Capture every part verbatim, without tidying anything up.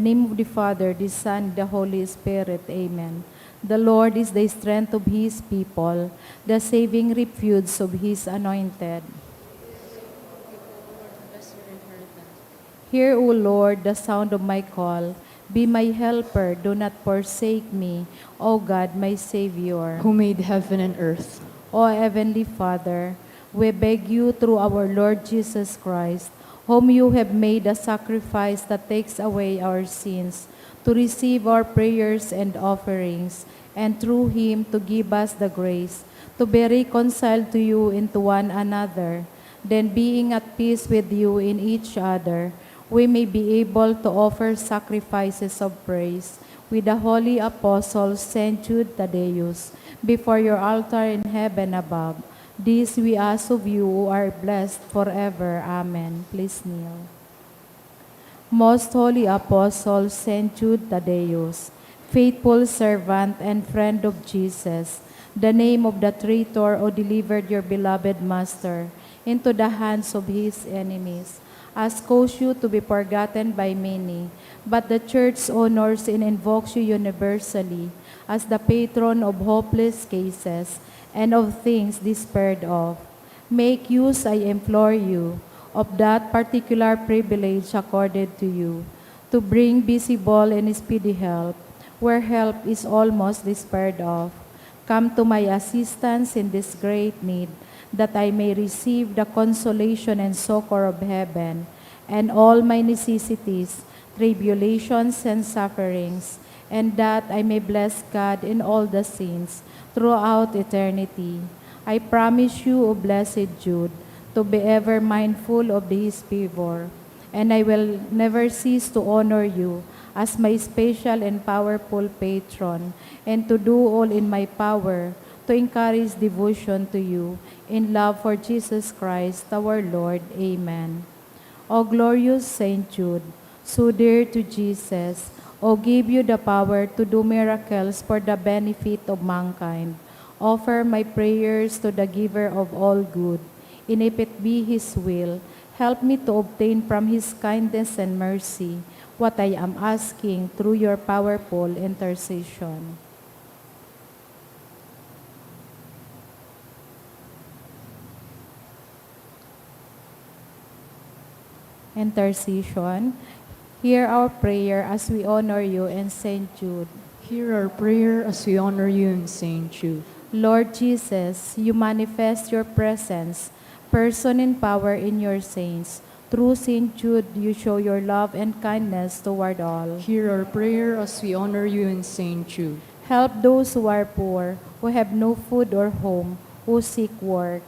In the name of the Father, the Son, the Holy Spirit. Amen. The Lord is the strength of his people, the saving refuge of his anointed. Hear, O Lord, the sound of my call. Be my helper, do not forsake me, O God, my Savior. Who made heaven and earth. O Heavenly Father, we beg you through our Lord Jesus Christ, whom you have made a sacrifice that takes away our sins, to receive our prayers and offerings, and through him to give us the grace to be reconciled to you and to one another. Then, being at peace with you in each other, we may be able to offer sacrifices of praise with the holy apostle Saint Jude Thaddeus before your altar in heaven above. This we ask of you, who are blessed forever. Amen. Please kneel. Most Holy Apostle Saint Jude Thaddeus, faithful servant and friend of Jesus, the name of the traitor who delivered your beloved Master into the hands of his enemies, has caused you to be forgotten by many, but the Church honors and invokes you universally as the patron of hopeless cases and of things despaired of. Make use, I implore you, of that particular privilege accorded to you, to bring visible and speedy help where help is almost despaired of. Come to my assistance in this great need, that I may receive the consolation and succor of heaven, and all my necessities, tribulations, and sufferings, and that I may bless God and all the saints throughout eternity. I promise you, O blessed Jude, to be ever mindful of his favor, and I will never cease to honor you as my special and powerful patron, and to do all in my power to encourage devotion to you in love for Jesus Christ our Lord. Amen. O glorious Saint Jude, so dear to Jesus, who gave you the power to do miracles for the benefit of mankind, offer my prayers to the Giver of all good, and if it be His will, help me to obtain from His kindness and mercy what I am asking through your powerful intercession. Intercession. Hear our prayer as we honor you in Saint Jude. Hear our prayer as we honor you in Saint Jude. Lord Jesus, you manifest your presence, person and power in your saints. Through Saint Jude, you show your love and kindness toward all. Hear our prayer as we honor you in Saint Jude. Help those who are poor, who have no food or home, who seek work.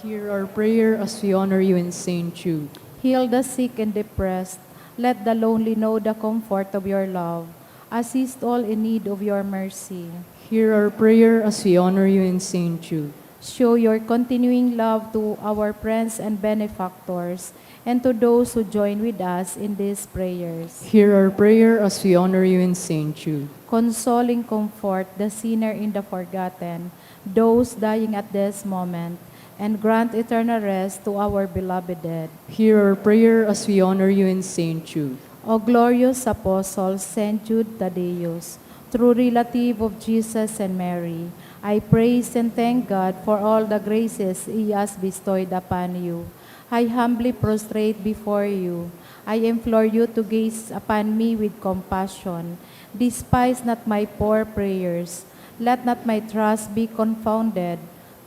Hear our prayer as we honor you in Saint Jude. Heal the sick and depressed. Let the lonely know the comfort of your love. Assist all in need of your mercy. Hear our prayer as we honor you in Saint Jude. Show your continuing love to our friends and benefactors, and to those who join with us in these prayers. Hear our prayer as we honor you in Saint Jude. Console and comfort the sinner and the forgotten, those dying at this moment, and grant eternal rest to our beloved dead. Hear our prayer as we honor you in Saint Jude. O glorious Apostle Saint Jude Thaddeus, true relative of Jesus and Mary, I praise and thank God for all the graces He has bestowed upon you. I humbly prostrate before you. I implore you to gaze upon me with compassion. Despise not my poor prayers. Let not my trust be confounded.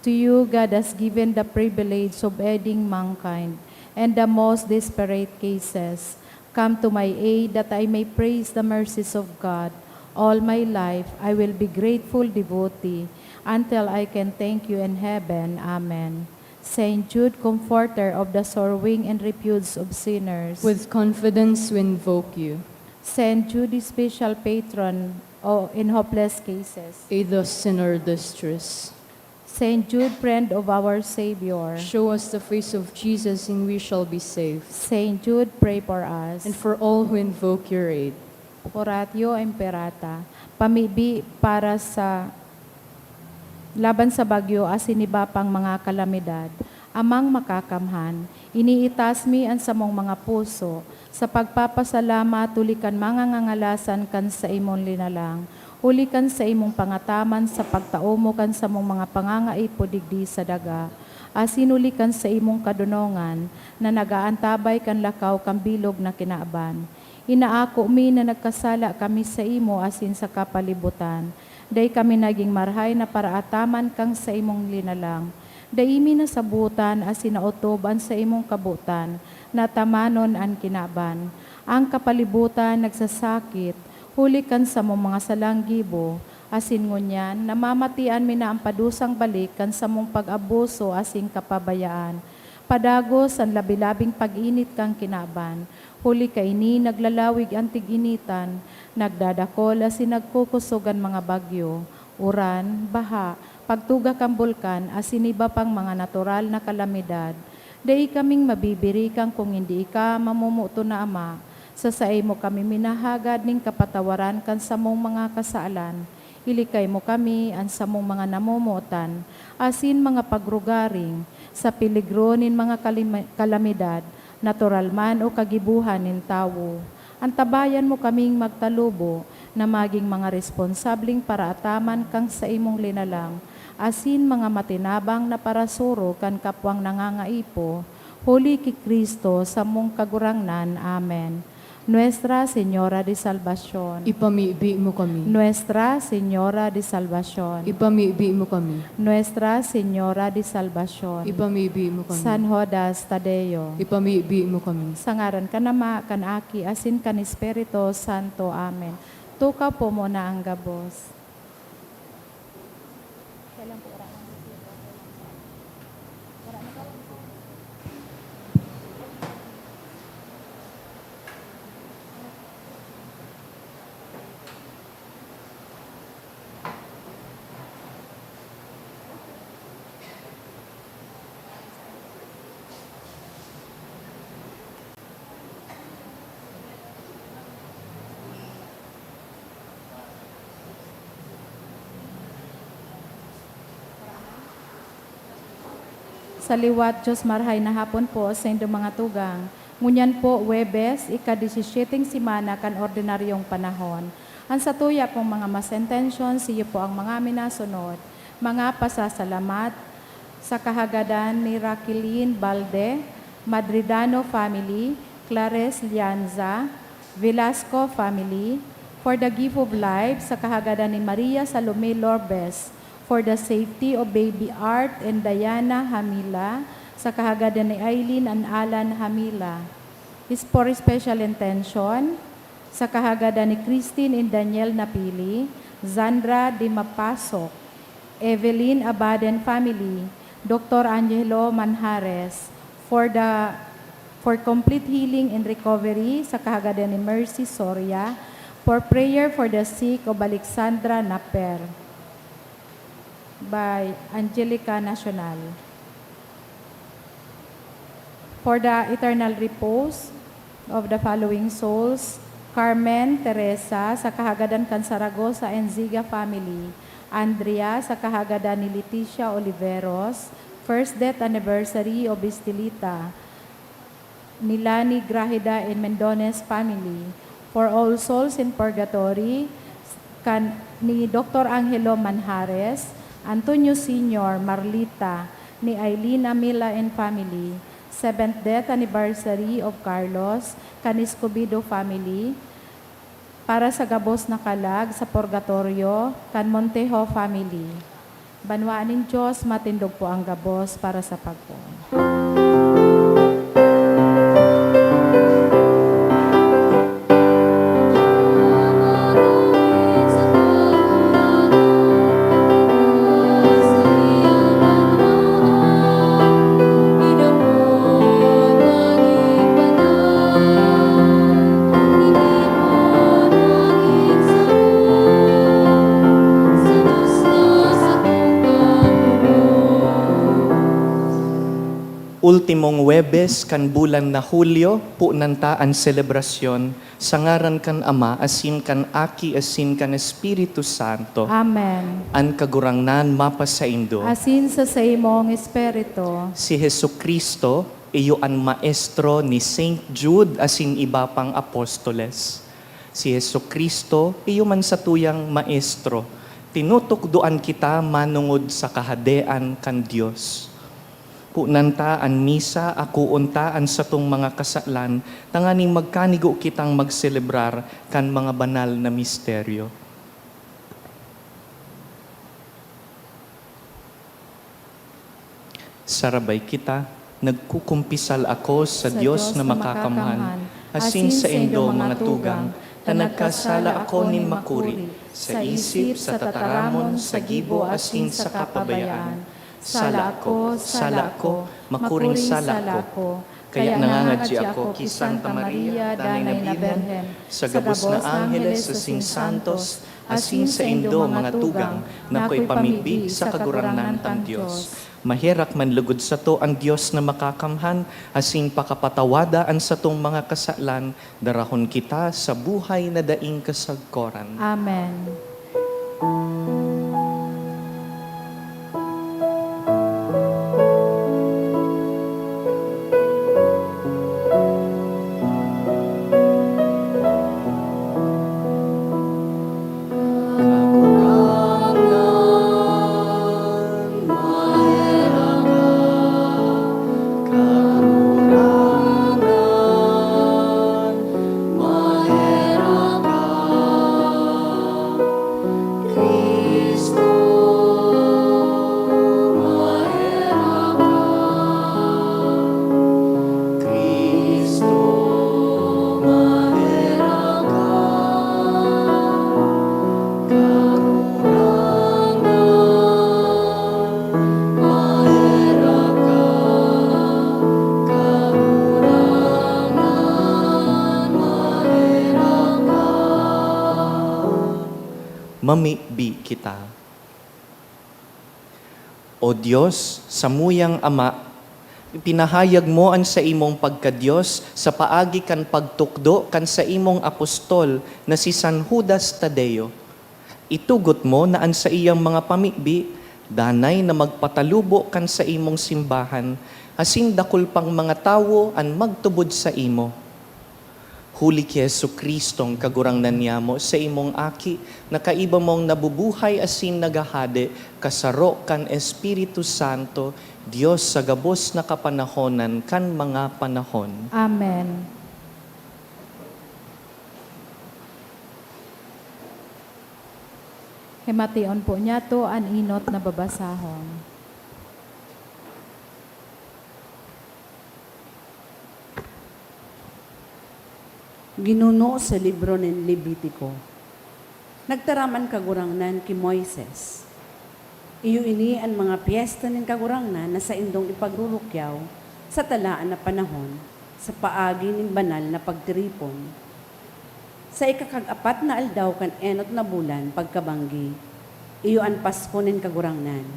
To you, God has given the privilege of aiding mankind in the most desperate cases. Come to my aid, that I may praise the mercies of God. All my life, I will be grateful devotee, until I can thank you in heaven. Amen. Saint Jude, comforter of the sorrowing and refuge of sinners. With confidence we invoke you. Saint Jude, special patron o in hopeless cases. Aid us in our distress. Saint Jude, friend of our Savior. Show us the face of Jesus and we shall be saved. Saint Jude, pray for us. And for all who invoke your aid. Oratio Imperata. Pamibi para sa laban sa bagyo asin iba pang mga kalamidad. Amang Makakamhan, iniitas mi an samong mga puso sa pagpapasalamat huli kan mga ngangalasan kan saimong linalang, huli kan saimong pangataman sa pagtao mo kan samong mga pangangaipo digdi sa daga, asin huli kan saimong kadonongan na nag-aantabay kan lakaw kan bilog na kinaban. Inaako mi na nagkasala kami saimo asin sa kapalibutan. Dai kami nagin marahay na paraataman kan saimong linalang. Dai mi nasabotan asin naotob an saimong kabotan na tamanon an kinaban. An kapalibutan nagsasakit huli kan samong mga salang gibo, asin ngunyan namamatean mi na an padusang balik kan samong pag-abuso asin kapabayaan. Padagos an labi-labing pag-init kan kinaban, huli kaini naglalawig an tig-initan, nagdadakol asin nagkukosog an mga bagyo, uran, baha, pagtuga kan bulkan asin iba pang mga natural na kalamidad. Dai kaming mabibirikan kun hindi ika, mamomoton na Ama. Sa saimo kami minahagad nin kapatawaran kan samong mga kasalan. Ilikay mo kami, an samong mga namomotan, asin mga pagrugaring, sa peligro nin mga kalima-, kalamidad, natural man o kagibohan nin tawo. Antabayan mo kaming magtalubo na magin mga responsableng paraataman kan saimong linalang, asin mga matinabang na parasurog kan kapwang nangangaipo, huli ki Cristo, samong Kagurangnan. Amen. Nuestra Señora de Salvacion. Ipamibi mo kami. Nuestra Señora de Salvacion. Ipamibi mo kami. Nuestra Señora de Salvacion. Ipamibi mo kami. San Judas Tadeo. Ipamibi mo kami. Sa ngaran kan Ama, kan Aki, asin kan Espiritu Santo. Amen. Tukaw po muna ang gabos. Sa liwat, Diyos, marahay na hapon po sa indong mga tugang. Ngunyan po, Huwebes, ika-disisyeteng semana kan ordinaryong panahon. An satuya pong mga mass intentions, iyo po ang mga minasunod. Mga pasasalamat sa kahagadan ni Raquelin Balde, Madridano family, Clares Lianza, Velasco family, for the gift of life sa kahagadan ni Maria Salome Lorbes, for the safety of baby Art and Diana Hamila, sa kahagadan ni Aileen and Alan Hamila. Is for special intention, sa kahagadan ni Christine and Daniel Napili, Zandra Dimapasok, Evelyn Abaden family, Doctor Angelo Manjares, for the, for complete healing and recovery sa kahagadan ni Mercy Soria, for prayer for the sick of Alexandra Naper, by Angelica Nacional. For the eternal repose of the following souls, Carmen Teresa, sa kahagadan kan Saragosa and Ziga family, Andrea, sa kahagadan ni Leticia Oliveros, first death anniversary of Estelita, Milani Grajeda and Mendones family, for all souls in purgatory, kan, ni Doctor Angelo Manjares, Antonio Senior, Marlita, ni Aileen Amila and family, seventh death anniversary of Carlos, kan Escobedo family, para sa gabos na kalag sa purgatoryo, kan Montejo family. Banwaan nin Diyos, matindog po ang gabos para sa pagpoon. Ultimong Huwebes kan bulan na Hulyo, punan ta an selebrasyon sa ngaran kan Ama, asin kan Aki, asin kan Espiritu Santo. Amen. An Kagurangnan mapasaindo. Asin sa saimong espiritu. Si Jesu-Cristo, iyo an maestro ni Saint Jude asin iba pang apostoles. Si Jesu-Cristo, iyo man satuyang maestro. Tinutukdoan kita manongod sa Kahadean kan Dios. Punan ta an misa, akoon ta an satong mga kasalan, tanganing magkanigo kitang magselebrar kan mga banal na misteryo. Sarabay kita, nagkukumpisal ako sa Dios na makakamhan, asin saindo, mga tugang, ta nagkasala ako nin makuri, sa isip, sa tataramon, sa gibo, asin sa kapabayaan. Sala ako, sala ako, makuring sala ako. Kaya nangangadyi ako ki Santa Maria, Danay na Birhen, sa gabos na angheles asin santos, asin saindo, mga tugang, na akoy pamibi sa Kagurangnan tang Dios. Maherak man lugod sato an Dios na makakamhan, asin pakapatawada an satong mga kasalan, darahon kita sa buhay na daing kasagkoran. Amen. Mamibi kita. O Dios, samuyang Ama, ipinahayag mo an saimong pagka-Dios sa paagi kan pagtukdo kan saimong apostol na si San Judas Tadeo. Itugot mo na an saiyang mga pamibi danay na magpatalubo kan saimong simbahan, asin dakul pang mga tawo an magtubod saimo. Huli ki Jesu-Cristong Kagurangnan niamo, saimong Aki, na kaiba mong nabubuhay asin naghahade, kasaro kan Espiritu Santo, Dios sa gabos na kapanahonan kan mga panahon. Amen. Himation po niyato an enot na babasahon. Ginuno sa libro nin Levitico. Nagtaram an Kagurangnan ki Moises, "Iyo ini an mga pyesta nin Kagurangnan na saindong ipagrurukiaw sa talaan na panahon, sa paagi nin banal na pagtiripon. Sa ikakag-apat na aldaw kan enot na bulan pagkabanggi, iyo an Pasko nin Kagurangnan.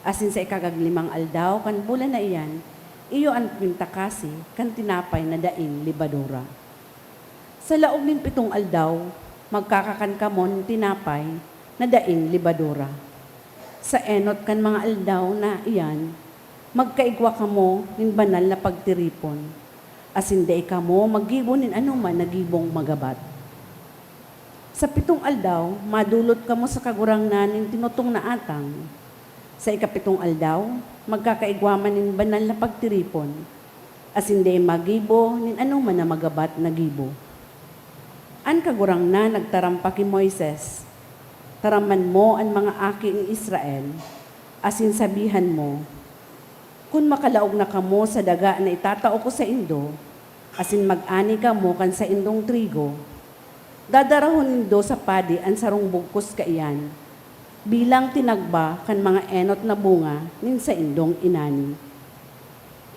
Asin sa ikakaglimang aldaw kan bulan na iyan, iyo an kwinta kasi kan tinapay na daing lebadura. Sa laog nin pitong aldaw, magkakakan kamo nin tinapay na daing lebadura. Sa enot kan mga aldaw na iyan, magkaigwa kamo nin banal na pagtiripon, asin dai kamo maggibo nin anoman na gibong magabat. Sa pitong aldaw, madolot kamo sa Kagurangnan nin tinutong na atang. Sa ikapitong aldaw, magkakaigwa man nin banal na pagtiripon, asin dai maggibo nin anoman na magabat na gibo." An Kagurangnan nagtaram pa ki Moises, "Taraman mo an mga aki ni Israel, asin sabihan mo, 'Kun makalaog na kamo sa daga na itatao ko saindo, asin mag-ani kamo kan saindong trigo, dadarahon nindo sa padi an sarong bugkos kaiyan bilang tinagba kan mga enot na bunga nin saindong inani.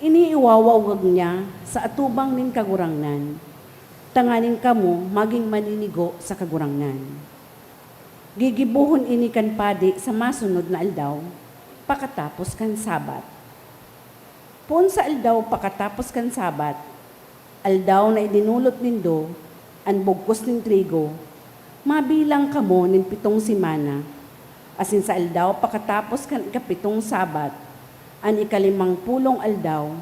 Ini iwawawgag niya sa atubang nin Kagurangnan, tanganing kamo magin maninigo sa Kagurangnan. Gigibohon ini kan padi sa masunod na aldaw, pakatapos kan Sabat.'" Poon sa aldaw pakatapos kan Sabat, aldaw na idinulot nindo an bugkos nin trigo, mabilang kamo nin pitong semana, asin sa aldaw pakatapos kan ikapitong Sabat, an ikalimang pulong aldaw,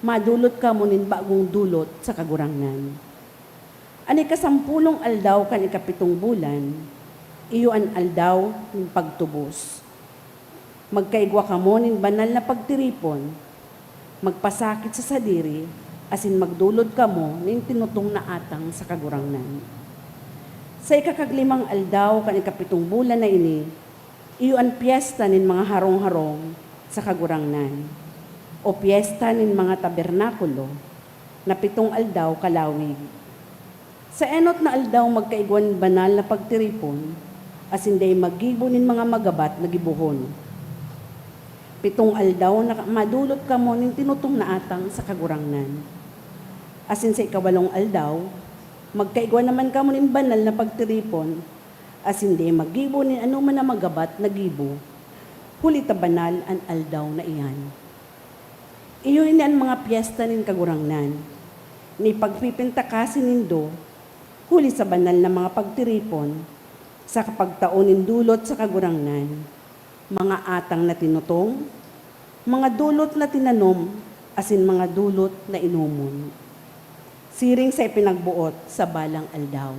madulot kamo nin bagong dulot sa Kagurangnan. An ikasampolong aldaw kan ikapitong bulan, iyo an aldaw nin pagtubos. Magkaigwa kamo nin banal na pagtiripon, magpasakit sa sadiri, asin magdulot kamo nin tinutong na atang sa Kagurangnan. Sa ikakaglimang aldaw kan ikapitong bulan na ini, iyo an pyesta nin mga harong-harong sa Kagurangnan, o pyesta nin mga tabernakulo, na pitong aldaw kalawig. Sa enot na aldaw magkaigwa nin banal na pagtiripon, asin dai maggibo nin mga magabat na gibohon. Pitong aldaw na madulot kamo nin tinutong na atang sa Kagurangnan. Asin sa ikawalong aldaw, magkaigwa naman kamo nin banal na pagtiripon, asin dai maggibo nin anoman na magabat na gibo, huli ta banal an aldaw na iyan. Iyo ini an mga pyesta nin Kagurangnan, na ipagpipintakasi nindo, huli sa banal na mga pagtiripon, sa kapagtao nin dulot sa Kagurangnan, mga atang na tinutong, mga dulot na tinanom, asin mga dulot na inomon, siring sa ipinagboot sa balang aldaw.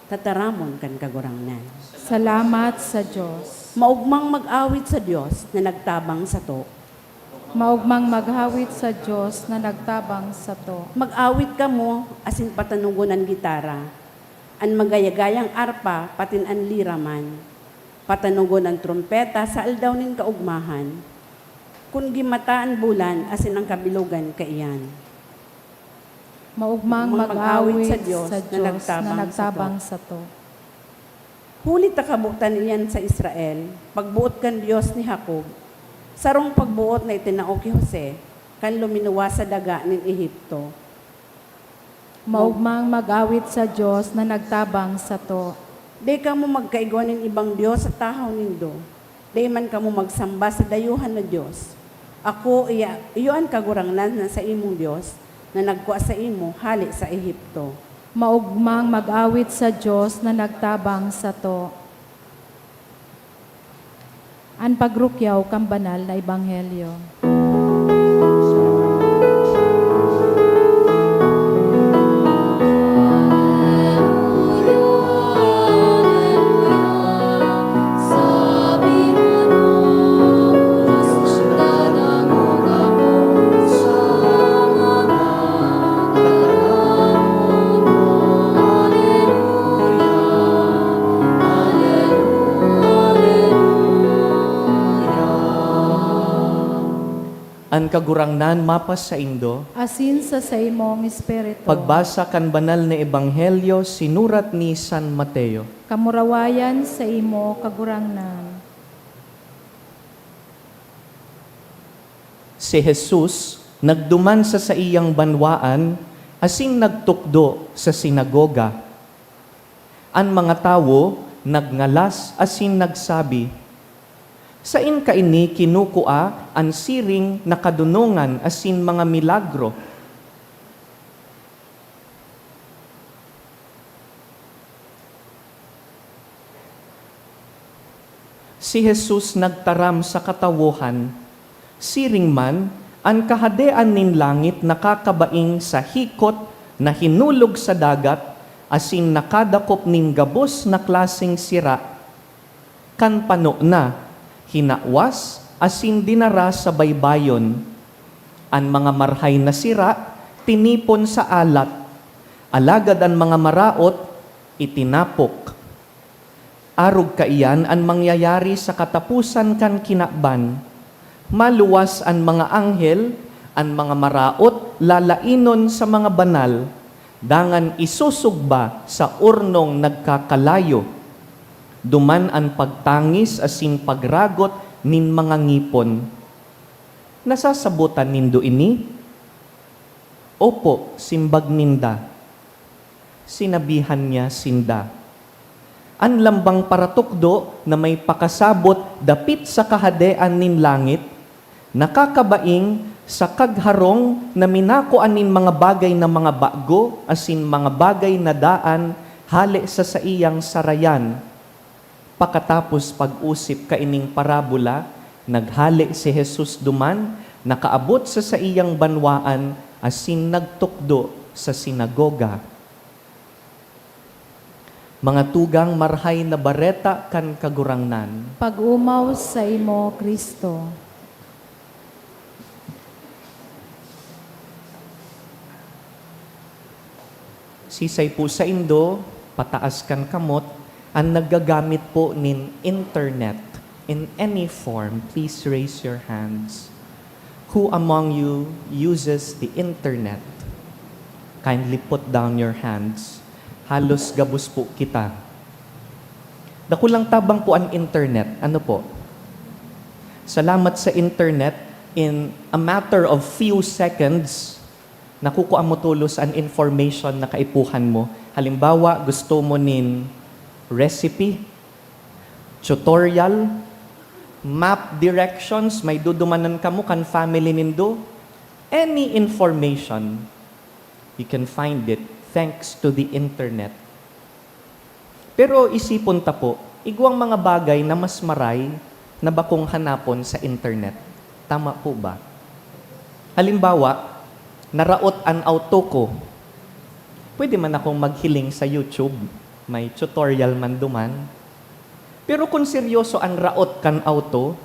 Tataramon kan Kagurangnan. Salamat sa Dios. Maogmang mag-awit sa Dios na nagtabang sato. Maogmang mag-awit sa Dios na nagtabang sato. Mag-awit kamo asin patanugon an gitara, an magayagayang arpa, patin an lira man. Patanugon an trompeta sa aldaw nin kaogmahan, kun gimata an bulan asin an kabilogan kaiyan. Maogmang mag-awit sa Dios na nagtabang sato. Huli ta kabotan iyan sa Israel, pagboot kan Dios ni Jacob, sarong pagboot na itinao ki Jose, kan luminuwas sa daga nin Egipto. Maogmang mag-awit sa Dios na nagtabang sato. Dai kamo magkaigwa nin ibang dios sa tahaw nindo. Dai man kamo magsamba sa dayuhan na dios. Ako, iya, iyo an Kagurangnan na saimong Dios, na nagkua saimo hale sa Egipto. Maogmang mag-awit sa Dios na nagtabang sato. An pagrukyaw kan banal na ebanghelyo. An Kagurangnan mapasaindo. Asin sa saimong espiritu. Pagbasa kan Banal na Ebanghelyo sinurat ni San Mateo. Kamurawayan saimo, Kagurangnan. Si Jesus nagduman sa saiyang banwaan asin nagtukdo sa sinagoga. An mga tawo nagngalas asin nagsabi, "Saen kaini kinukua an siring na kadonongan asin mga milagro? Si Jesus nagtaram sa katawohan, siring man, an Kahadean nin langit nakakabaing sa hikot na hinulog sa dagat asin nakadakop nin gabos na klaseng sira, kan pano na, hinawas asin dinara sa baybayon. An mga marhay na sira tinipon sa alat, alagad an mga maraot itinapok." Arog kaiyan an mangyayari sa kataposan kan kinaban. Maluwas an mga anghel, an mga maraot lalainon sa mga banal, dangan isusugba sa urnong nagkakalayo. Duman an pagtangis asin pagragot nin mga ngipon. "Nasasabotan nindo ini?" "Opo," simbag ninda. Sinabihan niya sinda, "An lambang paratukdo na may pakasabot dapit sa Kahadean nin langit, Nakakabaing sa kagharong na minakua nin mga bagay na mga bago asin mga bagay na daan hale sa saiyang sarayan. Pakatapos pag-osip kaining parabola, naghale si Jesus duman, nakaabot sa saiyang banwaan asin nagtukdo sa sinagoga. Mga tugang, Marahay na Bareta kan Kagurangnan. Pag-omaw saimo, Cristo. Sisay po saindo, pataas kan kamot, an naggagamit po nin internet in any form? Please raise your hands. Who among you uses the internet? Kindly put down your hands. Halos gabos po kita. Dakulang tabang po an internet. Ano po? Salamat sa internet, in a matter of few seconds, nakukua mo tolos an information na kaipuhan mo. Halimbawa, gusto mo nin recipe, tutorial, map directions, may dudumanan kamo kan family nindo. Any information, you can find it thanks to the internet. Pero isipon ta po, igwang mga bagay na mas maray na bakong hanapon sa internet. Tama po ba? Halimbawa, naraot an auto ko. Pwede man akong maghiling sa YouTube. May tutorial man duman. Pero kun seryoso an raot kan auto,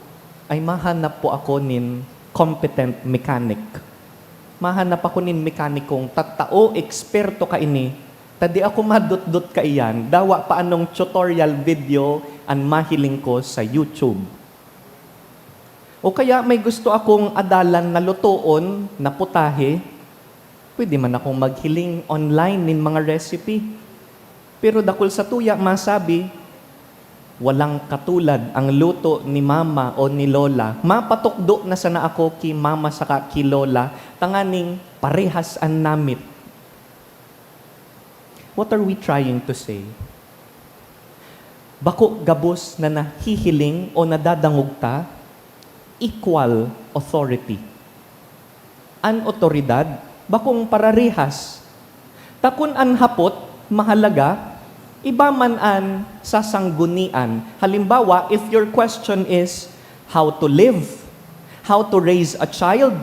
ay mahanap po ako nin competent mechanic. Mahanap ako nin mekanikong tattao, eksperto kaini, ta di ako madutdot kaiyan, dawa pa anong tutorial video an mahiling ko sa YouTube. O kaya may gusto akong adalan na lutoon na putahe, pwede man akong maghiling online nin mga recipe. Pero dakul sa tuya masabi, walang katulad ang luto ni mama o ni lola. Mapatukdo na sana ako ki mama saka ki lola, tanganing parehas an namit. What are we trying to say? Bako gabos na nahihiling o nadadangog ta equal authority. An otoridad bakong pararehas. Ta kun an hapot mahalaga, iba man an sasanggunian. Halimbawa, if your question is, how to live, how to raise a child,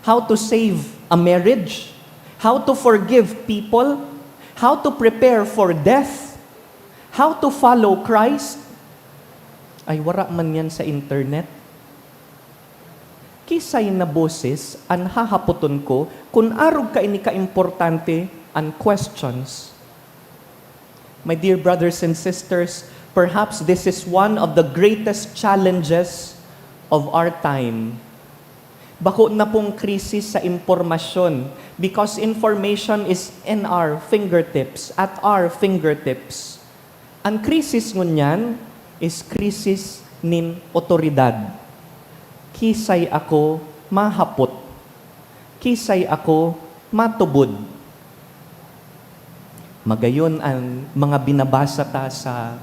how to save a marriage, how to forgive people, how to prepare for death, how to follow Christ, ay wara man yan sa internet. Kisay na boses an hahapoton ko kun arog kaini kaimportante an questions. My dear brothers and sisters, perhaps this is one of the greatest challenges of our time. Bako na pong krisis sa impormasyon, because information is in our fingertips, at our fingertips. An krisis ngunyan is krisis nin otoridad. Kisay ako mahapot. Kisay ako matubod. Magayon an mga binabasa ta sa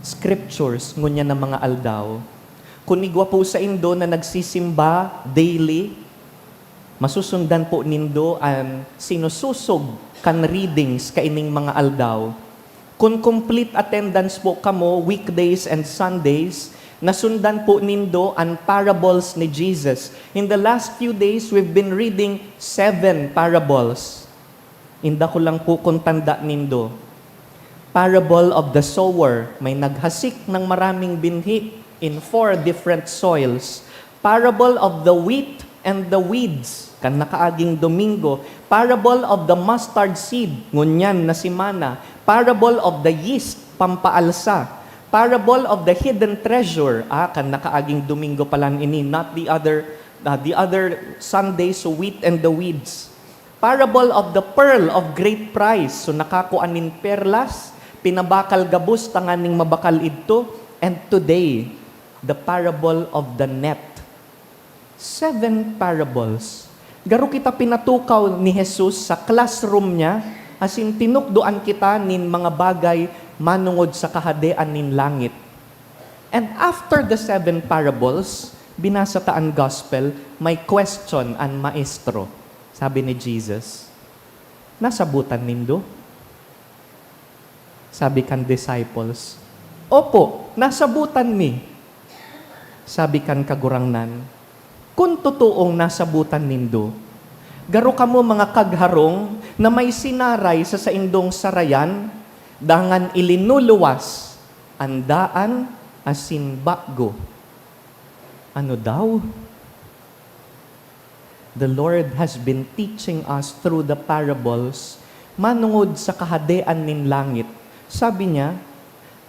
scriptures ngunyan na mga aldaw. Kun igwa po saindo na nagsisimba daily, masusundan po nindo an sinususog kan readings kaining mga aldaw. Kun complete attendance po kamo weekdays and Sundays, nasundan po nindo an parables ni Jesus. In the last few days, we've been reading seven parables. Inda ko lang po kung tanda nindo. Parable of the sower, may naghasik ng maraming binhi in four different soils. Parable of the wheat and the weeds, kan nakaaging Domingo. Parable of the mustard seed, ngunyan na semana. Parable of the yeast, pampaalsa. Parable of the hidden treasure, ah, kan nakaaging Domingo palan ini, not the other, ah, the other Sunday, so wheat and the weeds. Parable of the pearl of great price. So, nakakua nin perlas, pinabakal gabos tanganing mabakal idto. And today, the parable of the net. Seven parables. Garo kita pinatukaw ni Jesus sa classroom niya, asin tinukdoan kita nin mga bagay manongod sa Kahadean nin langit. And after the seven parables, Binasa ta an gospel, may question an maestro. Sabi ni Jesus, "Nasabutan nindo?" Sabi kan disciples, "Opo, nasabutan mi." Sabi kan Kagurangnan, "Kun totoong nasabutan nindo, garo kamo mga kagharong na may sinaray sa saindong sarayan, dangan ilinuluwas an daan asin bago." Ano daw? The Lord has been teaching us through the parables manongod sa Kahadean nin langit. Sabi niya,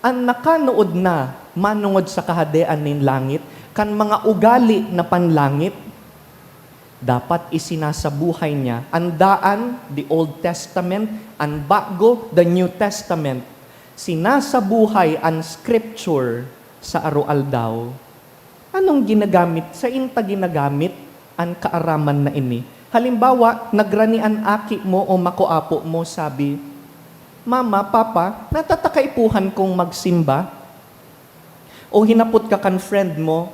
an nakanood na manongod sa Kahadean nin langit kan mga ugali na panlangit, dapat isinasabuhay niya an daan, the Old Testament, an bago, the New Testament. Sinasabuhay an Scripture sa aroaldaw. Anong ginagamit, sain ta ginagamit an kaaraman na ini? Halimbawa, nagrani an aki mo o makoapo mo, sabi, "Mama, Papa, natataka-ipuhan kong magsimba." O hinapot ka kan friend mo,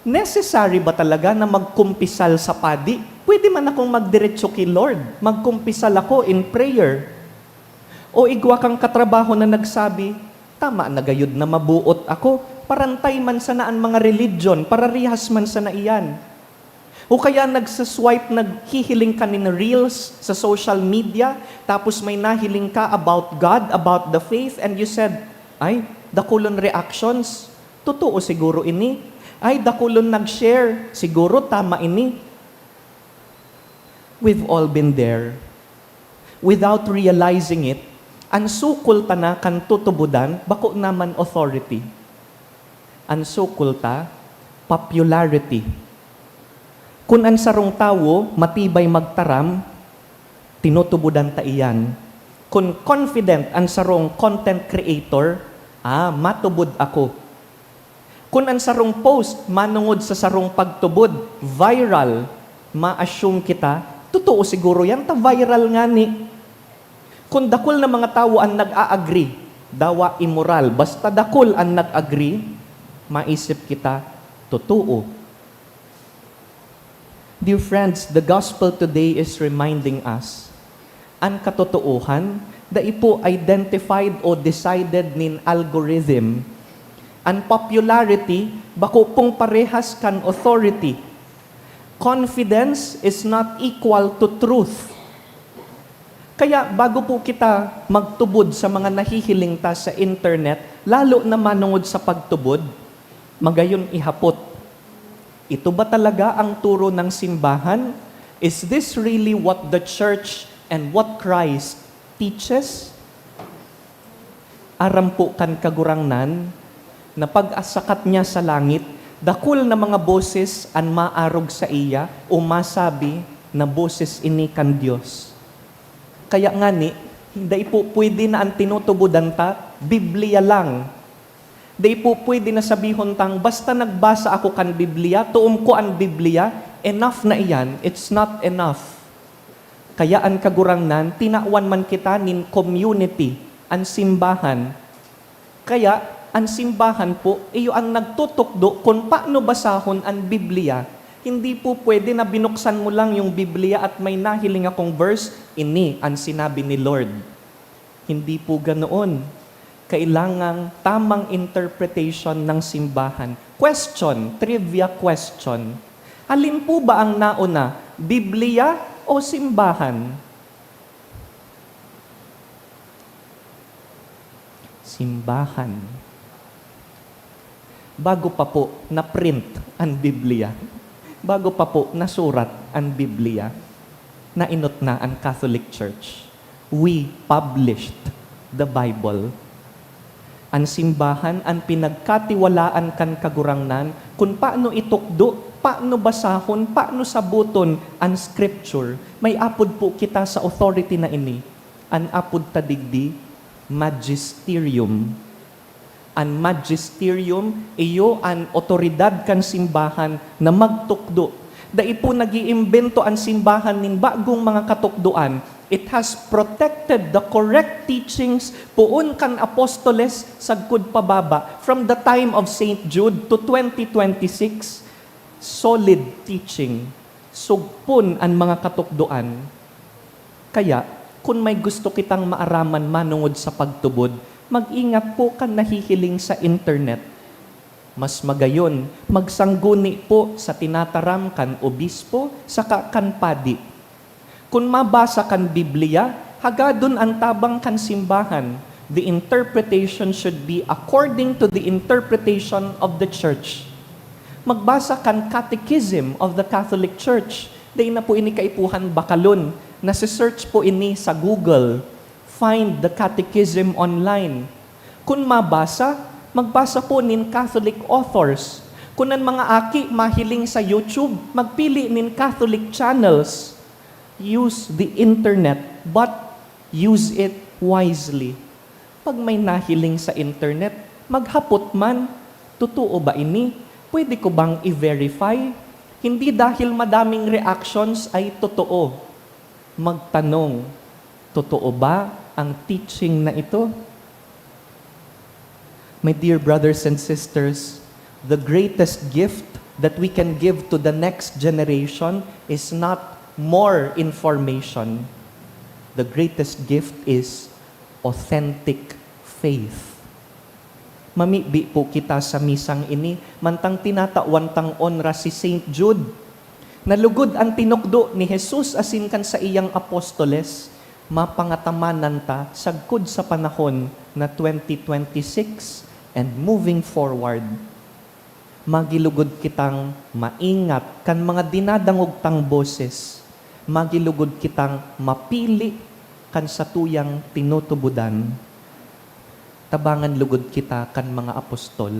"Necessary ba talaga na magkumpisal sa padi? Pwede man akong magdiretso ki Lord, magkumpisal ako in prayer." O igwa kang katrabaho na nagsabi, "Tama na gayud na mabuot ako, parantay man sana an mga religion, pararihas man sana iyan." O kaya nagsaswipe, naghihiling ka nin reels sa social media, tapos may nahiling ka about God, about the faith, and you said, "Ay, dakulon reactions. Totoo siguro ini. Ay, dakulon nag-share. Siguro tama ini." We've all been there. Without realizing it, an sukol ta na kan tutubodan, bako naman authority. An sukol ta, popularity. Kun an sarong tawo matibay magtaram, tinutubodan ta iyan. Kun confident an sarong content creator, "Ah, matubod ako." Kun an sarong post manongod sa sarong pagtubod, viral, ma-assume kita, "Totoo siguro yan, ta viral ngani." Kun dakul na mga tawo an nag-a-agree, dawa imoral, basta dakul an nag-agree, maisip kita, "Totoo." Dear friends, the gospel today is reminding us, an katotoohan dai po identified o decided nin algorithm. An popularity bako pong parehas kan authority. Confidence is not equal to truth. Kaya bago po kita magtubod sa mga nahihiling ta sa internet, lalo na manongod sa pagtubod, magayon ihapot, "Ito ba talaga ang turo ng simbahan? Is this really what the church and what Christ teaches?" Aram po kan Kagurangnan na pag-asakat niya sa langit, dakul na mga boses an maarog saiya o masabi na boses ini kan Dios. Kaya ngani, dai po pwede na an tinutubodan ta, Biblia lang. Dai po pwede na sabihon tang, "Basta nagbasa ako kan Biblia, toom ko an Biblia, enough na iyan." It's not enough. Kaya an Kagurangnan, tinawan man kita nin community, an simbahan. Kaya, an simbahan po, iyo an nagtutukdo kun paano basahon an Biblia. Hindi po pwede na binuksan mo lang yung Biblia at may nahiling akong verse, "Ini an sinabi ni Lord." Hindi po ganoon. Kailangang tamang interpretation ng simbahan. Question, trivia question. Alin po ba ang nauna, Biblia o simbahan? Simbahan. Bago pa po na-print an Biblia, bago pa po nasurat an Biblia, naenot na an Catholic Church. We published the Bible. An simbahan an pinagkatiwalaan kan Kagurangnan kun paano itukdo, paano basahon, paano saboton an Scripture. May apod po kita sa authority na ini. An apod ta digdi, magisterium. An magisterium, iyo an otoridad kan simbahan na magtukdo. Dai po nag-iimbento an simbahan nin bagong mga katukdoan. It has protected the correct teachings poon kan apostoles sagkod pababa, from the time of Saint Jude to twenty twenty-six. Solid teaching, sugpon an mga katukdoan. Kaya, kun may gusto kitang maaraman manongod sa pagtubod, mag-ingat po kan nahihiling sa internet. Mas magayon, magsangguni po sa tinataram kan obispo saka kan padi. Kun mabasa kan Biblia, hagadon an tabang kan simbahan. The interpretation should be according to the interpretation of the church. Magbasa kan Catechism of the Catholic Church. Dai na po ini kaipuhan bakalon. Nase-search po ini sa Google. Find the Catechism online. Kun mabasa, magbasa po nin Catholic authors. Kun an mga aki mahiling sa YouTube, magpili nin Catholic channels. Use the internet, but use it wisely. Pag may nahiling sa internet, maghapot man, "Totoo ba ini? Pwede ko bang i-verify?" Hindi dahil madaming reactions ay totoo. Magtanong, "Totoo ba ang teaching na ito?" My dear brothers and sisters, the greatest gift that we can give to the next generation is not more information. The greatest gift is authentic faith. Mamibi po kita sa misang ini, mantang tinatawan tang onra si Saint Jude. Nalugod an tinukdo ni Jesus asin kan saiyang apostoles, mapangataman ta sagkod sa panahon na twenty twenty-six and moving forward. Magilugod kitang maingat kan mga dinadangog tang boses. Magilugod kitang mapili kan satuyang tinutubodan. Tabangan lugod kita kan mga apostol.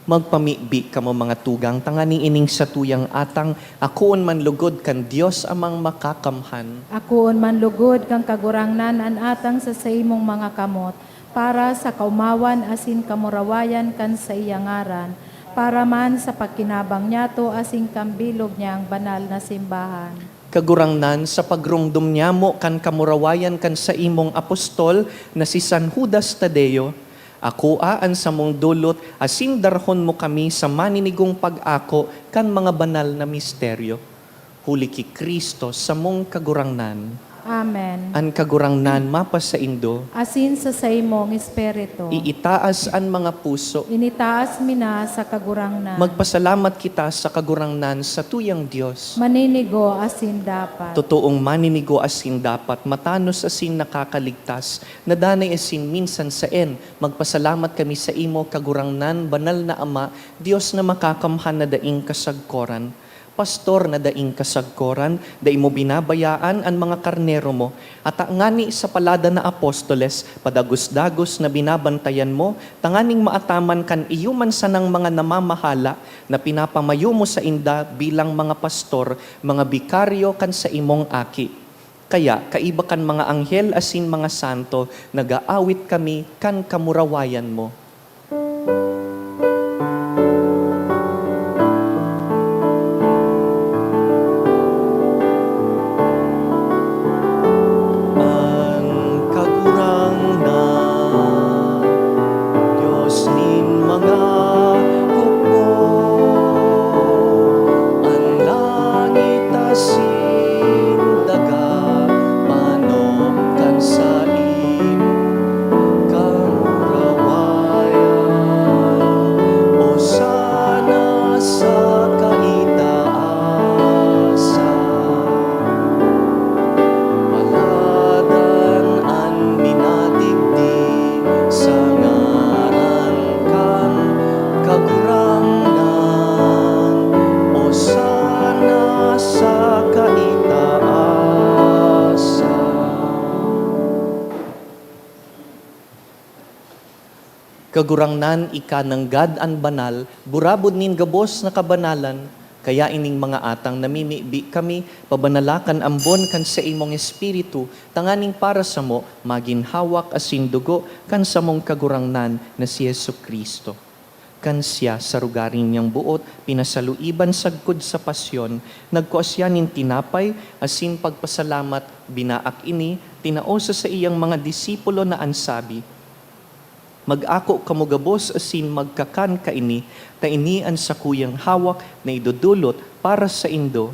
Magpamibi kamo, mga tugang, tanganing ining satuyang atang akoon man lugod kan Dios Amang Makakamhan. Akoon man lugod kan Kagurangnan an atang sa saimong mga kamot, para sa kaomawan asin kamurawayan kan saiya ngaran, para man sa pagkinabang niyato asin kan bilog niyang banal na simbahan. Kagurangnan, sa pagromdom niyamo kan kamurawayan kan saimong apostol na si San Judas Tadeo, akoa an samong dolot asin darahon mo kami sa maninigong pag-ako kan mga banal na misteryo. Huli ki Cristo, samong Kagurangnan. Amen. An Kagurangnan mapasaindo. Asin sa saimong espiritu. Iitaas an mga puso. Initaas mi na sa Kagurangnan. Magpasalamat kita sa Kagurangnan, satuyang Dios. Maninigo asin dapat. Totoong maninigo asin dapat, matanos asin nakakaligtas, na danay asin minsan saen. Magpasalamat kami saimo, Kagurangnan, banal na Ama, Dios na makakamhan na daing kasagkoran. Pastor na daing kasagkoran, dai mo binabayaan an mga karnero mo, ata ngani sa paladan na apostoles, padagos-dagos na binabantayan mo, tanganing maataman kan iyo man sanang mga namamahala na pinapamayo mo sainda bilang mga pastor, mga bikaryo kan saimong Aki. Kaya, kaiba kan mga anghel asin mga santo, nag-aawit kami kan kamurawayan mo. An Kagurangnan, ika nanggad an banal, burabod nin gabos na kabanalan, kaya ining mga atang namimibi kami, pabanala kan ambon kan saimong Espiritu, tanganing para samo magin hawak asin dugo kan samong Kagurangnan na si Jesu-Cristo. Kan siya, sa rogaring niyang boot, pinasaluiban sagkod sa pasyon, nagkua siya nin tinapay asin pagpasalamat, binaak ini, tinao sa saiyang mga disipulo na an sabi, "Mag-ako kamo gabos asin magkakan kaini, ta ini an sakuyang hawak na idodolot para saindo."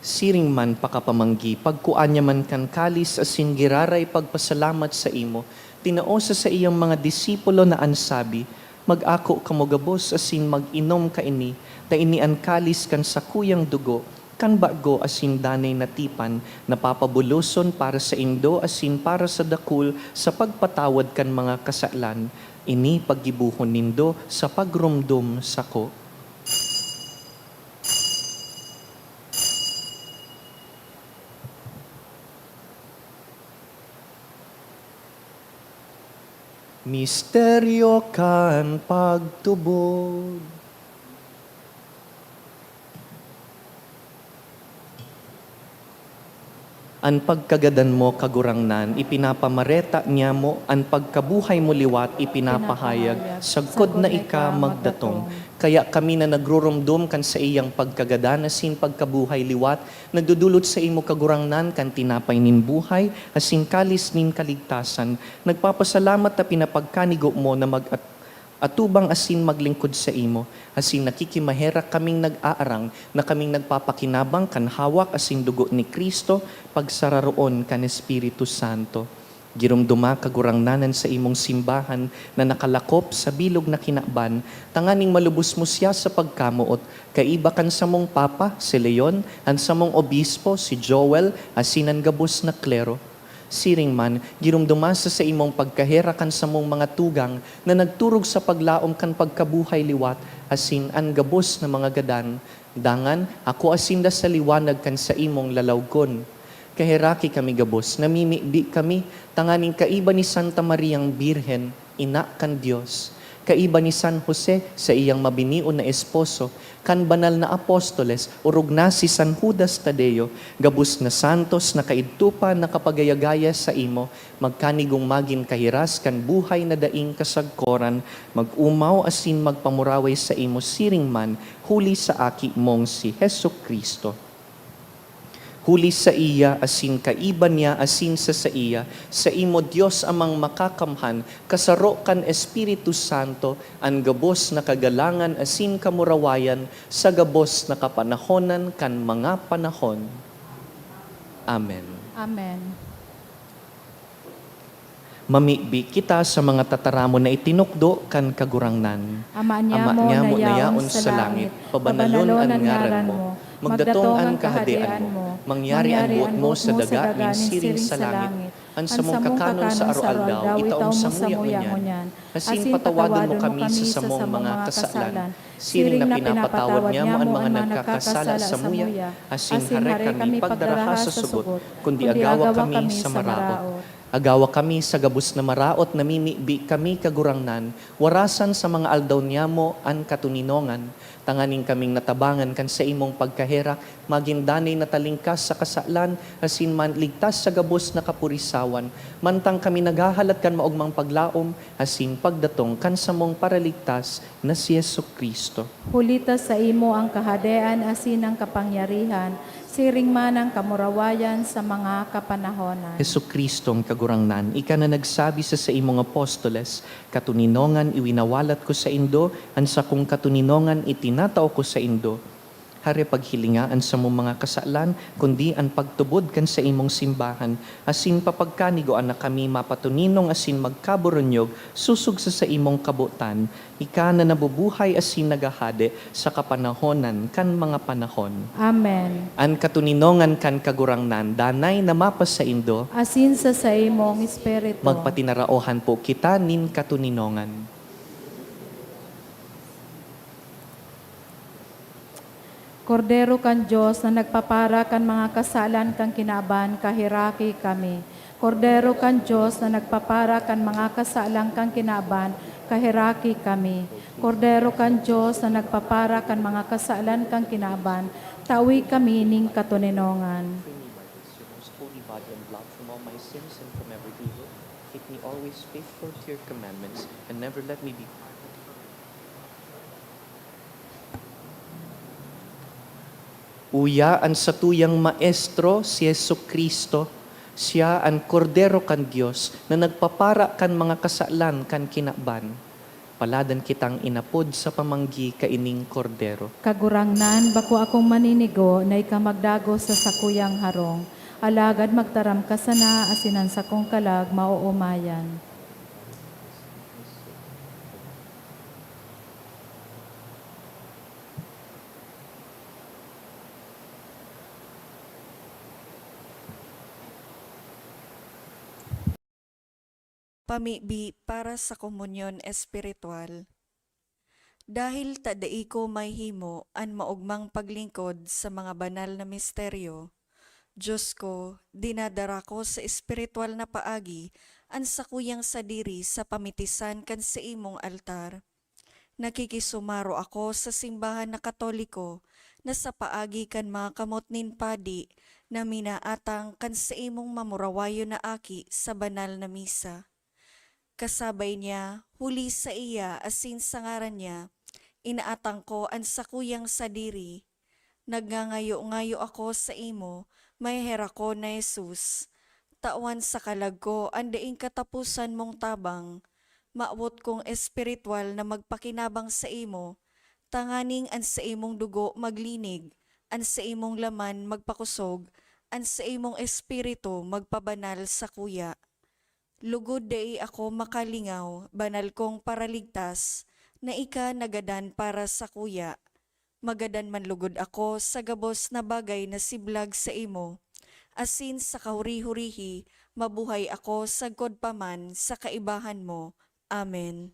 Siring man pakapamanggi, pagkua niya man kan kalis asin giraray pagpasalamat saimo, tinao sa saiyang mga disipulo na an sabi, "Mag-ako kamo gabos asin mag-inom kaini, ta ini an kalis kan sakuyang dugo, kan bago asin danay na tipan, na papabuloson para saindo asin para sa dakul sa pagpatawad kan mga kasalan. Ini paggibohon nindo sa pagromdom sako." Misteryo kan pagtubod. An pagkagadan mo, Kagurangnan, ipinapamareta niamo, an pagkabuhay mo liwat ipinapahayag, sagkod na ika magdatong. Kaya kami na nagruromdom kan saiyang pagkagadan asin pagkabuhay liwat, nagdodolot saimo, Kagurangnan, kan tinapay nin buhay asin kalis nin kaligtasan. Nagpapasalamat ta pinapagkanigo mo na mag-at-, atubang asin maglingkod saimo, asin nakikimaherak kaming nag-aarang na kaming nagpapakinabang kan hawak asin dugo ni Cristo, pagsararoon kan Espiritu Santo. Giromdoma, Kagurangnan, an saimong simbahan na nakalakop sa bilog na kinaban, tanganing malubos mo siya sa pagkamoot, kaiba kan samong Papa, si Leon, an samong Obispo, si Joel, asin an gabos na klero. Siring man, giromdoma sa saimong pagkaherak an samong mga tugang na nagturog sa paglaom kan pagkabuhay liwat, asin an gabos na mga gadan. Dangan, akua sinda sa liwanag kan saimong lalawgon. Kaheraki kami gabos, namimibi kami, tanganing kaiba ni Santa Mariang Birhen, Ina kan Dios, kaiba ni San Jose, saiyang mabinion na esposo, kan banal na apostoles, orog na si San Judas Tadeo, gabos na santos na kaidto pa nakapagayagaya saimo, magkanigong magin kahiras kan buhay na daing kasagkoran, mag-omaw asin magpamuraway saimo siring man, huli sa Aki mong si Jesu-Cristo. Huli saiya asin kaiba niya asin sa saiya, saimo, Dios Amang Makakamhan, kasaro kan Espiritu Santo, an gabos na kagalangan asin kamurawayan sa gabos na kapanahonan kan mga panahon. Amen. Amen. Mamibi kita sa mga tataramon na itinukdo kan Kagurangnan. Ama niamo na yaon sa langit, pabanalon an ngaran mo. Magdatong an Kahadean mo. Mangyari an boot mo sa daga nin siring sa langit. An samong kakanon sa aroaldaw, itao mo samuya ngunyan. Asin patawadon mo kami sa samong mga kasalan, siring na pinapatawad niamo an mga nagkakasala samuya, asin hare kami pagdaraha sa sugot, kundi agawa kami sa maraot. Agawa kami sa gabos na maraot, namimibi kami, Kagurangnan, warasan sa mga aldaw niamo an katoninongan, tanganing kaming natabangan kan saimong pagkaherak, magin danay na talingkas sa kasalan, asin man ligtas sa gabos na kapurisawan, mantang kami naghahalat kan maogmang paglaom asin pagdatong kan samong Paraligtas na si Jesu-Cristo. Huli ta saimo an kahadean asin an kapangyarihan, siring man an kamurawayan sa mga kapanahonan. Jesu-Cristo an Kagurangnan, ika na nagsabi sa saimong apostoles, "Katoninongan iwinawalat ko saindo, an sakong katoninongan itinatao ko saindo." Hare, paghilinga an samong mga kasalan, kundi an pagtubod kan saimong simbahan, asin papagkanigoan na kami mapatoninong asin magkaburunyog sosog sa saimong kabotan, ika na nabubuhay asin naghahade sa kapanahonan kan mga panahon. Amen. An katoninongan kan Kagurangnan danay na mapasaindo. Asin sa saimong espiritu. Magpatinaraohan po kita nin katoninongan. Kordero kan Dios na nagpapara kan mga kasalan kan kinaban, kaheraki kami. Kordero kan Dios na nagpapara kan mga kasalan kan kinaban, kaheraki kami. Kordero kan Dios na nagpapara kan mga kasalan kan kinaban, tawi kami ning katoninongan. Bring me by grace your most holy body and blood from all my sins and from every evil. Keep me always faithful to your commandments and never let me be Uya an satuyang Maestro, si Jesu-Cristo, siya an Kordero kan Dios na nagpapara kan mga kasalan kan kinaban. Paladan kitang inapod sa pamanggi kaining Kordero. Kagurangnan, bako akong maninigo na ika magdagos sa sakuyang harong, alagad magtaram ka sana asin an sakong kalag maoomayan. Pamibi para sa komunyon espiritual. Dahil ta dai ko mahihimo an maogmang paglingkod sa mga banal na misteryo, Dios ko, dinadara ko sa espiritual na paagi an sakuyang sadiri sa pamitisan kan saimong altar. Nakikisumaro ako sa simbahan na Katoliko na sa paagi kan mga kamot nin padi na minaatang kan saimong mamurawayon na aki sa banal na misa. Kasabay niya, huli saiya asin sa ngaran niya, inaatang ko an sakuyang sadiri. Nagngangayo-ngayo ako saimo, maheherakon na Jesus. Tawan sa kalag ko an daing kataposan mong tabang. Mawot kong espiritual na magpakinabang saimo, tanganing an saimong dugo maglinig, an saimong laman magpakosog, an saimong espiritu magpabanal sakuya. Lugod dai ako makalingaw, banal kong Paraligtas, na ika nagadan para sakuya. Magadan man lugod ako sa gabos na bagay na siblag saimo, asin sa kahuri-hurihi mabuhay ako sagkod pa man sa kaibahan mo. Amen.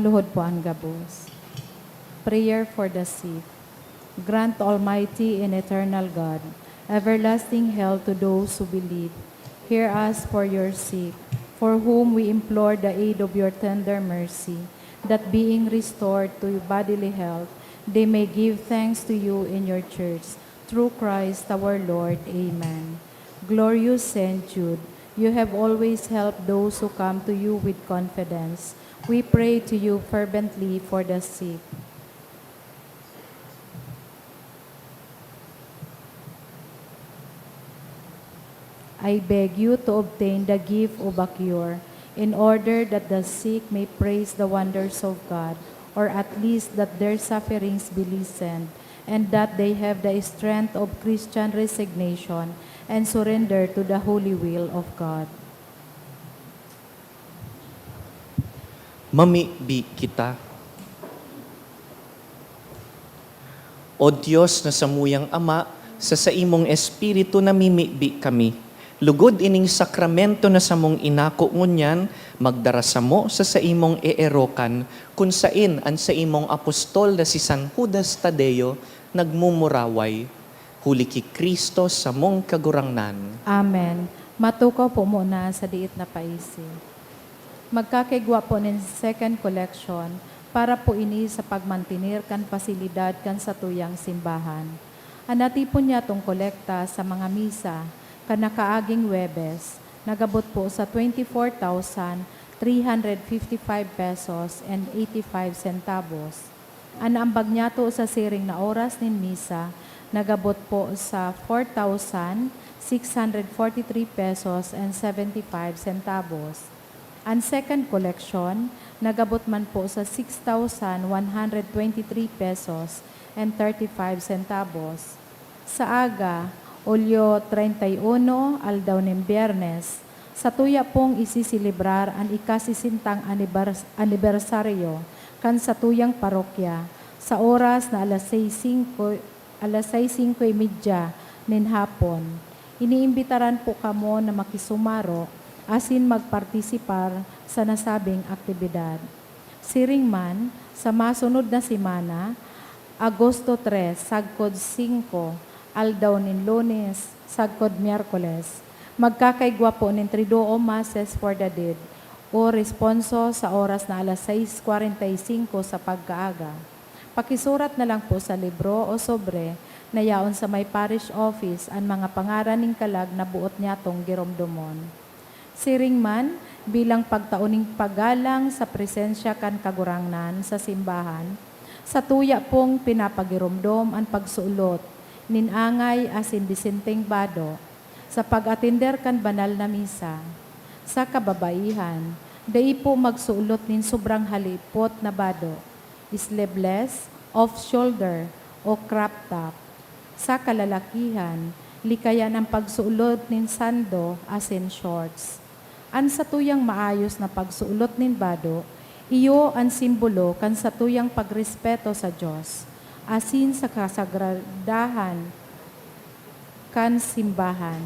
Luhod po an gabos. Prayer for the sick. Grant, Almighty and eternal God, everlasting health to those who believe. Hear us for your sick, for whom we implore the aid of your tender mercy, that being restored to bodily health, they may give thanks to you in your church, through Christ our Lord. Amen. Glorious Saint Jude, you have always helped those who come to you with confidence. We pray to you fervently for the sick. I beg you to obtain the gift of a cure, in order that the sick may praise the wonders of God, or at least that their sufferings be lessened, and that they have the strength of Christian resignation and surrender to the holy will of God. Mamibi kita. O Dios na samuyang Ama, sa saimong Espiritu namimibi kami. Lugod ining sakramento na samong inako ngunyan, magdara samo sa saimong eerokan, kun saen an saimong apostol na si San Judas Tadeo nagmumuraway, huli ki Cristo samong Kagurangnan. Amen. Matukaw po muna sa diit na paisi. Magkakaigwa po nin second collection para po ini sa pagmantener kan pasilidad kan satuyang simbahan. An natipon niyatong kolekta sa mga misa kan nakaaging Huwebes, nagabot po sa twenty-four thousand three hundred fifty-five pesos and eighty-five centavos. An naambag niyato sa siring na oras nin misa, nagabot po sa four thousand six hundred forty-three pesos and seventy-five centavos. An second collection, nagabot man po sa six thousand one hundred twenty-three pesos and thirty-five centavos. Sa aga, Hulyo treinta y uno, aldaw nin Biyernes, satuya pong isiselebrar an ikasisentang anibers-, anibersaryo kan satuyang parokya sa oras na alas sais singko, alas sais singko y media nin hapon. Iniimbitaran po kamo na makisumaro asin magpartisipar sa nasabing aktibidad. Siring man, sa masunod na semana, Agosto tres, sagkod singko, aldaw nin Lunes, sagkod Miyerkules, magkakaigwa po nin Triduum Masses for the Dead o responso sa oras na alas sais kwarenta y singko sa pagkaaga. Pakisurat na lang po sa libro o sobre na yaon sa may parish office an mga pangaran nin kalag na boot nyatong giromdomon. Siring man, bilang pagtao nin paggalang sa presensya kan Kagurangnan sa simbahan, satuya pong pinapagiromdom an pagsulot nin angay asin disenteng bado sa pag-atender kan banal na misa. Sa kababaihan, dai po magsulot nin sobrang halipot na bado, sleeveless, off-shoulder, o crop top. Sa kalalakihan, likayan an pagsulot nin sando asin shorts. An satuyang maayos na pagsulot nin bado, iyo an simbolo kan satuyang pagrespeto sa Dios asin sa kasagradahan kan simbahan.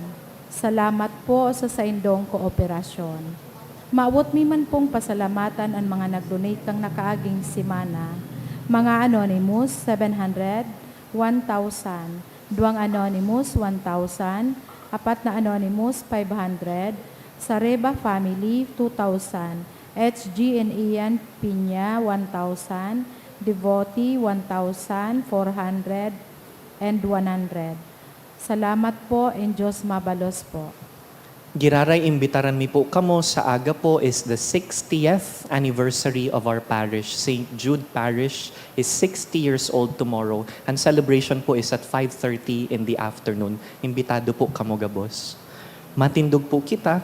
Salamat po sa saindong kooperasyon. Mawot mi man pong pasalamatan an mga nag-donate kan nakaaging semana, mga anonymous, seven hundred, one thousand, duwang anonymous, one thousand, apat na anonymous, five hundred, Sareba family, two thousand, H G and Ian Piña, one thousand, Devotee, one thousand four hundred and one hundred. Salamat po, and Diyos mabalos po. Giraray, imbitaran mi po kamo sa aga po is the sixtieth anniversary of our parish. Saint Jude Parish is sixty years old tomorrow. Ang celebration po is at five thirty in the afternoon. Imbitado po kamo gabos. Matindog po kita.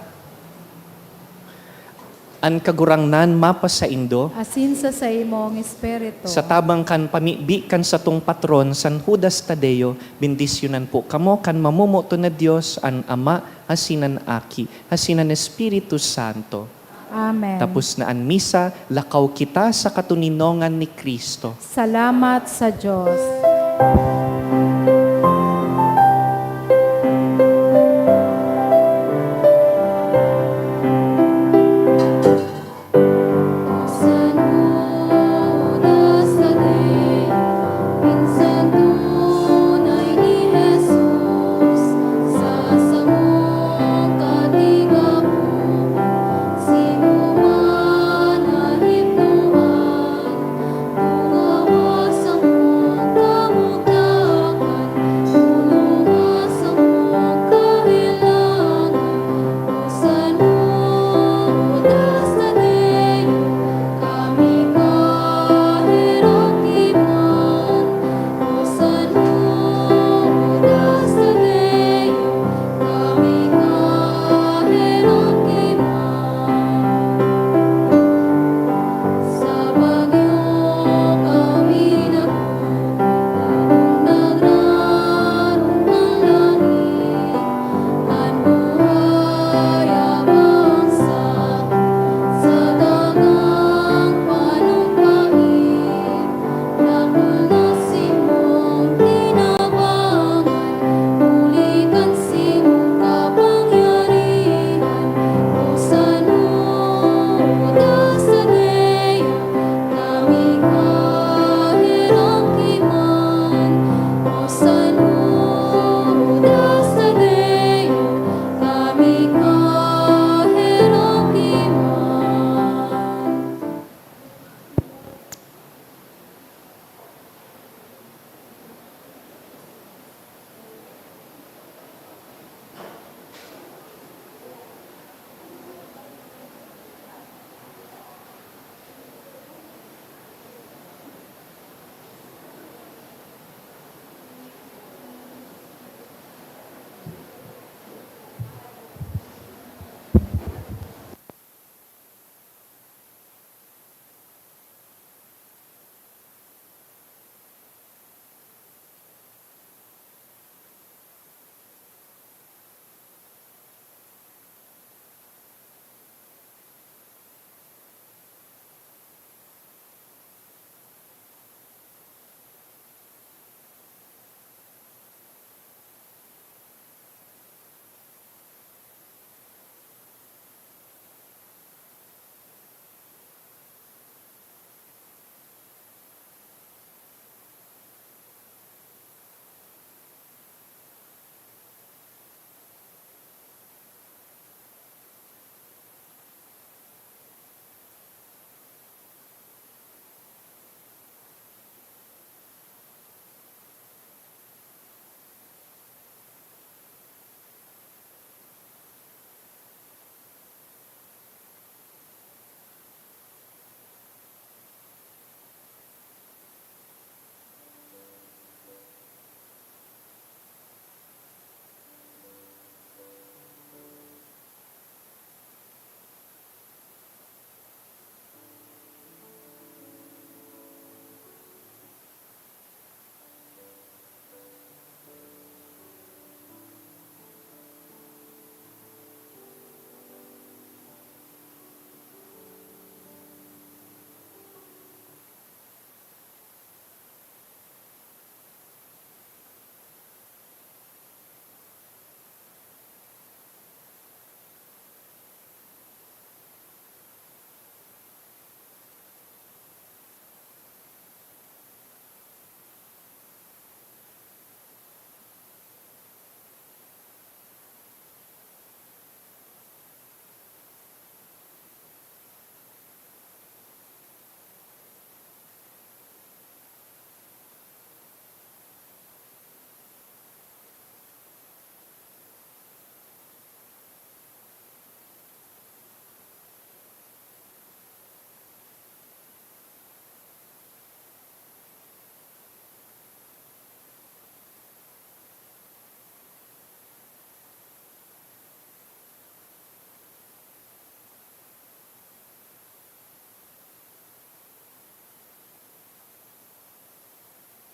An Kagurangnan mapasaindo. Asin sa saimong espiritu. Sa tabang kan pamibi kan satong patron, San Judas Tadeo, bendisyonan po kamo kan mamomoton na Dios, an Ama, asin an Aki, asin an Espiritu Santo. Amen. Tapos na an misa, lakaw kita sa katoninongan ni Cristo. Salamat sa Dios.